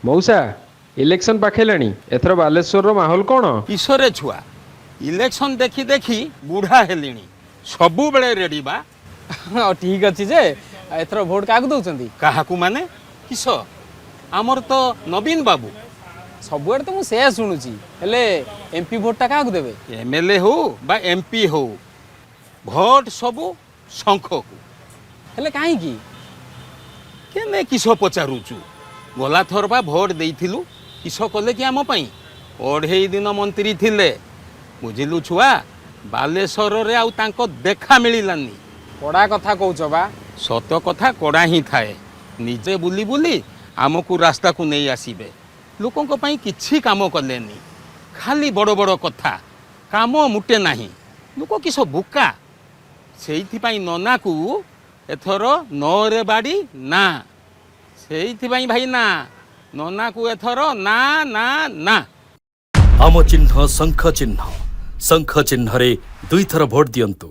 ମଉସା, ଇଲେକ୍ସନ ପାଖେଇଲାଣି, ଏଥର ବାଲେଶ୍ୱରର ମାହୋଲ କ'ଣ? କିଶୋରେ ଛୁଆ, ଇଲେକ୍ସନ ଦେଖି ଦେଖି ବୁଢ଼ା ହେଲିଣି। ସବୁବେଳେ ରେଡି ବା। ହଁ, ଠିକ ଅଛି ଯେ, ଏଥର ଭୋଟ କାହାକୁ ଦଉଛନ୍ତି? କାହାକୁ ମାନେ କିସ? ଆମର ତ ନବୀନ ବାବୁ। ସବୁଆଡ଼େ ତ ମୁଁ ସେୟା ଶୁଣୁଛି। ହେଲେ ଏମ୍ପି ଭୋଟଟା କାହାକୁ ଦେବେ? ଏମଏଲଏ ହଉ ବା ଏମପି ହଉ, ଭୋଟ ସବୁ ଶଙ୍ଖକୁ। ହେଲେ କାହିଁକି? କେନେ କିସ ପଚାରୁଛୁ? ଗଲା ଥର ବା ଭୋଟ ଦେଇଥିଲୁ, କିସ କଲେ କି ଆମ ପାଇଁ? 2.5 ଦିନ ମନ୍ତ୍ରୀ ଥିଲେ, ବୁଝିଲୁ ଛୁଆ, ବାଲେଶ୍ୱରରେ ଆଉ ତାଙ୍କ ଦେଖା ମିଳିଲାନି। କଡ଼ା କଥା କହୁଛ ବା। ସତ କଥା କଡ଼ା ହିଁ ଥାଏ। ନିଜେ ବୁଲି ବୁଲି ଆମକୁ ରାସ୍ତାକୁ ନେଇ ଆସିବେ। ଲୋକଙ୍କ ପାଇଁ କିଛି କାମ କଲେନି, ଖାଲି ବଡ଼ ବଡ଼ କଥା, କାମ ମୁଟେ ନାହିଁ। ଲୋକ କିସ ବୋକା? ସେଇଥିପାଇଁ ନନାକୁ ଏଥର ନରେ ବାଡ଼ି ନା। ସେଇଥିପାଇଁ ଭାଇ ନା, ନନାକୁ ଏଥର ନା, ନା, ନା। ଆମ ଚିହ୍ନ ଶଙ୍ଖ ଚିହ୍ନ। ଶଙ୍ଖ ଚିହ୍ନରେ ଦୁଇଥର ଭୋଟ ଦିଅନ୍ତୁ।